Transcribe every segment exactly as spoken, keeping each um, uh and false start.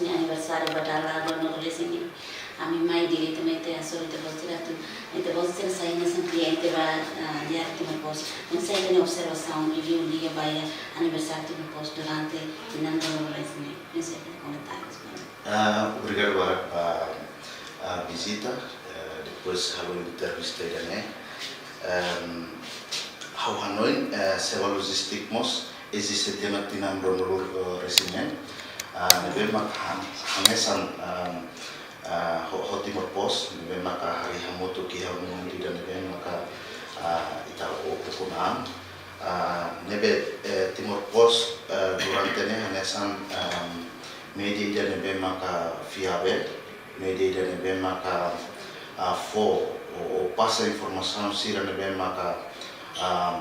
aniversáriu ba dala ruanulu-resin-neen. Ami mai diretamente hasoru ita-boot sira atu, ita-boot sira sai hanesan kliente ba, ah, Diário Timor Post. Oinsá ita-nia observasaun liuliu liga ba iha aniversáriu Timor Post durante tinan ruanulu-resin-neen? Oinsá ita-nia komentáriu? Ah, obrigadu barak ba, ah, vizita. Eh, depois halo entrevista ida-ne'e. Ehm, ha'u hanoin, eh, Seva Logistics mós eziste tiha ona tinan ruanulu, eh, resin-neen. Ah, ne'ebé maka han-, hanesan, ehm, ah, ho, ho Timor Post, ne'ebé maka harii hamutuk iha mundu ida ne'ebé maka, ah, ita o-, ukun an. Ah, ne'ebé, eh, Timor Post, eh, durante ne'e hanesan, ehm, média ida ne'ebé maka fiável, média ida ne'ebé maka, ah, fó ou, ou pasa informasaun sira ne'ebé maka, ah,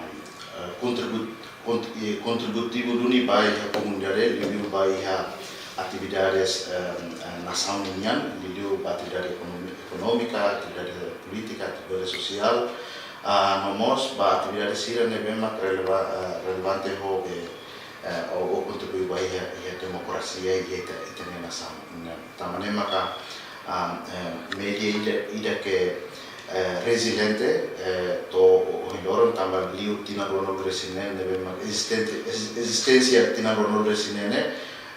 eh, kontribu-, kont-, eh, kontributivu duni ba iha komunidade, liuliu ba iha atividades, eh, eh, nasaun nian, liuliu ba atividade ekonomi-, ekonómika, atividade polítika, atividade sosiál, ah, no mós ba atividade sira ne'ebé mak releva-, eh, relevante ho be, eh, ou, ou kontribui ba iha, iha demokrasia iha ita, ita-nia nasaun. Tanba ne'e maka, ah, eh, média ida, ida ke, eh, reziliente, eh, to'o ohin loron tanba liu tinan ruanulu-resin-neen ne'ebé mak ezistente, ez-, ezisténsia tinan ruanulu-resin-neen ne'e,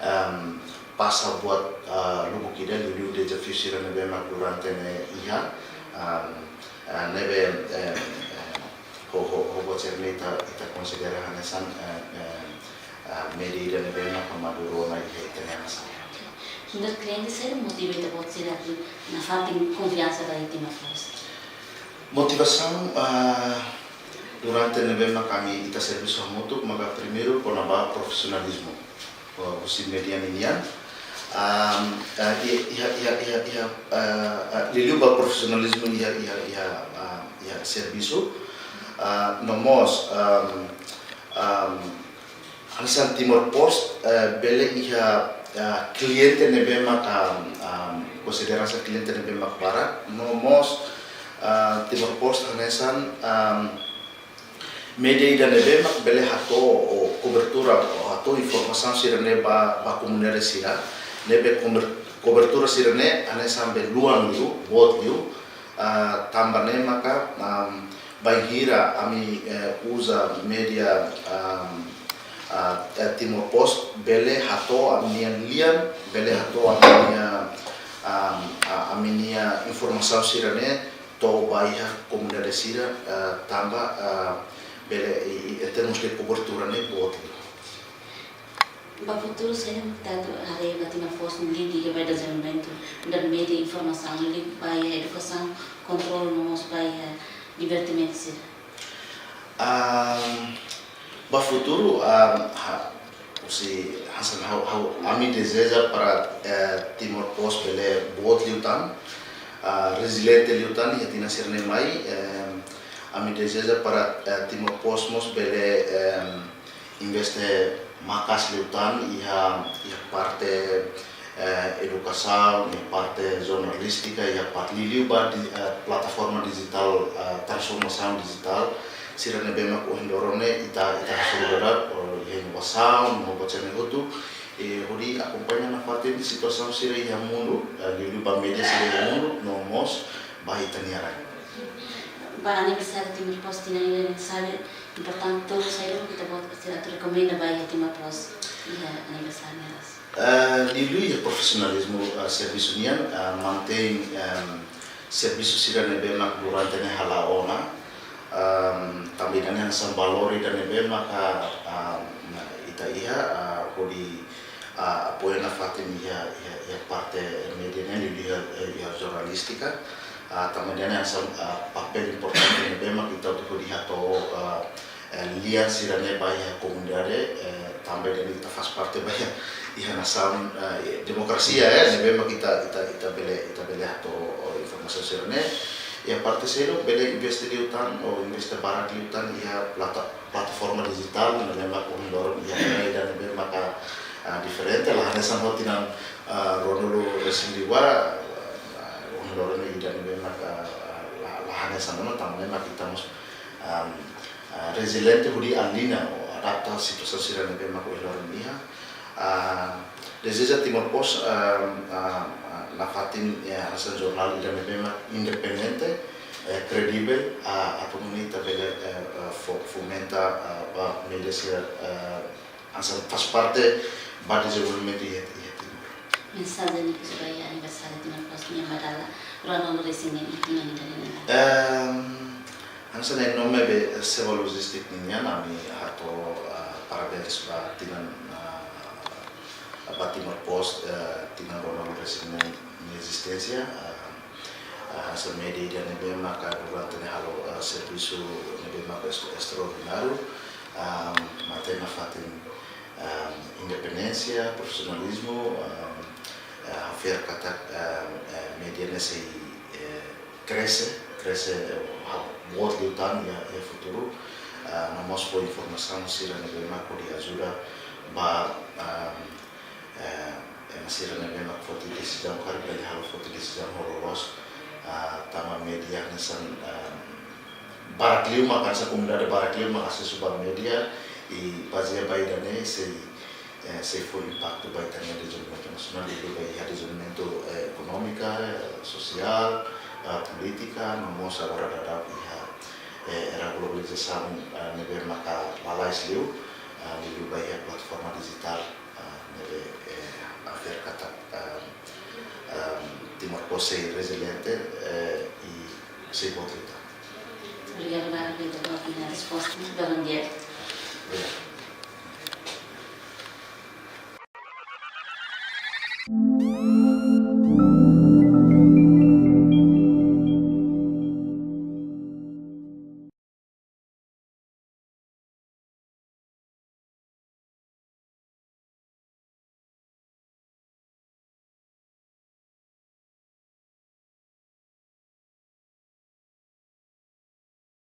ehm, pasa buat, ah, lubuk ida, liuliu dezafiu sira ne'ebé mak durante ne'e iha, ehm, eh, ne'ebé, eh, eh, ho, ho, ho buat sira-ne'e ita, ita konsidera hanesan, eh, eh, ah, média ida ne'ebé mak maduru ona iha ita-nia nasaun. Nu'udar kliente, saida motiva ita-boot sira atu nafatin konfiansa ba Timor Post? Motivasaun, ah, durante ne'ebé mak ami ita servisu hamutuk maka primeiru kona-ba profisionalizmu, ah, husi média ninian. Am, ah, iha, iha, iha, iha, iha, ah, ah, liuliu ba profisionalizmu iha, iha, iha, ah, iha servisu. Ah, no mós, am, am, hanesan Timor Post, eh, bele iha, eh, kliente ne'ebé maka, ah, konsidera hanesan kliente ne'ebé mak barak, no mós, ah, Timor Post hanesan, ah, média ida ne'ebé mak bele hato'o kobertura, hato'o informasaun sira-ne'e ba, ba komunidade sira, ne'ebé kober-, kobertura sira-ne'e hanesan be luan liu, boot liu, ah, tanba ne'e maka, ah, bainhira ami, eh, uza média, ah, ah, eh, Timor Post, bele hato'o ami-nia lian, bele hato'o ami-nia, ah, ah, ami-nia informasaun sira-ne'e to'o ba iha komunidade sira, ah, tanba, ah, bele i, i, em termos de kobertura ne'e boot liu. Ba futuru, saida mak ita atu haree ba Timor Post liuliu liga ba dezenvolvimentu, nu'udar média informasaun, liuliu ba iha edukasaun, kontrolu no mós ba iha divertimentu sira? Am, ba futuru, am, ha, husi hanesan ha'u, ha'u, ami dezeja para, eh, Timor Post bele boot liután, ah, reziliente liután iha tinan sira-ne'e mai, em, ami dezeja para, eh, Timor Post mós bele, em, investe maka'as liután iha, iha parte, eh, edukasaun, iha parte jornalístika, iha parte liuliu ba di-, eh, plataforma dijitál, eh, transformasaun dijitál sira ne'ebé mak ohin loron ne'e ita, ita hasoru daudaun, oh, iha inovasaun, no buat sira-ne'e hotu, eh, hodi akompaña nafatin situasaun sira iha mundu, eh, liuliu ba média sira iha mundu, no mós ba ita-nia rai. Ba aniversáriu Timor Post tinan ida, aniversáriu importante, saida mak ita-boot sira atu rekomenda ba iha Timor Post iha aniversáriu ne'e rasik? Eh, liuliu iha profisionalizmu, eh, servisu nian, eh, mantein, em, servisu sira ne'ebé mak durante ne'e hala'o ona, em, tanba ida-ne'e hanesan valór ida ne'ebé maka, em, ita iha, eh, hodi, eh, apoia nafatin iha, iha, iha parte média nian, liuliu iha, eh, iha jornalístika, eh, tanba ida-ne'e hanesan, eh, papél importante ne'ebé mak ita hotu hodi hato'o, eh, eh, lian sira-ne'e ba iha komunidade, eh, tanba ida-ne'e ita faz parte ba iha, iha nasaun, eh, demokrasia, eh, ne'ebé mak ita, ita, ita bele, ita bele hato'o informasaun sira-ne'e. Iha parte seluk bele investe liután, ou investe barak liután iha plata-, plataforma dijitál, ne'ebé mak ohin loron iha era ida ne'ebé maka, ah, diferente, la hanesan ho tinan, ah, ruanulu-resin-rua, ah, ohin loron ne'e ida ne'ebé maka, ah, la, la hanesan ona, tanba ne'e mak ita mós, ah, ah, reziliente hodi aliña ou adapta situasaun sira ne'ebé mak ohin loron iha. Ah, Dezeja Timor Post, ah, ah, ah, nafatin, eh, hanesan jornál ida ne'ebé mak independente, eh, kredivel, ah, atu nune'e ita bele, eh, eh, fo-, fomenta, ah, ba média sira, eh, hanesan faz parte ba dezenvolvimentu iha, iha Timor. Mensajen ne'e husu ba iha aniversáriu Timor Post nian ba dala ruanulu-resin-neen iha tinan ida-ne'e. Ehm, hanesan em nome de Seva Logistic nian, ami hato'o, ah, parabéns ba tinan, ah, ba Timor Post, eh, tinan ruanulu-resin-neen nia ezisténsia, eh, eh, hanesan média ida ne'ebé maka durante ne'e halo, eh, servisu ne'ebé maka est-, estraordináriu, eh, matenek nafatin, eh, independénsia, profisionalizmu, eh, eh, ha'u fiar katak, eh, eh, média ne'e sei, eh, krese, krese, eh, ha-, boot liután iha, iha futuru, ah, no mós fó informasaun sira ne'ebé mak hodi ajuda ba, ah, eh, ema sira ne'ebé mak foti desizaun, karik bele halo foti desizaun ho loloos, ah, tanba média hanesan, ah, barak liu mak hanesan komunidade barak liu mak asesu ba média, i bazeia ba ida-ne'e sei eh, sei fó impaktu ba ita-nia dezenvolvimentu nasionál, liuliu ba iha dezenvolvimentu, eh, ekonómika, eh, sosiál, eh, polítika, no mós agora daudaun iha, eh, era globalizasaun, eh, ne'ebé maka lalais liu, eh, liuliu ba iha plataforma dijitál, eh, ne'ebé, eh, ha'u fiar katak, eh, eh, Timor Post sei reziliente, eh, i sei boot liután. Obrigadu barak, Vitor, pela resposta. Bom dia. Obrigadu.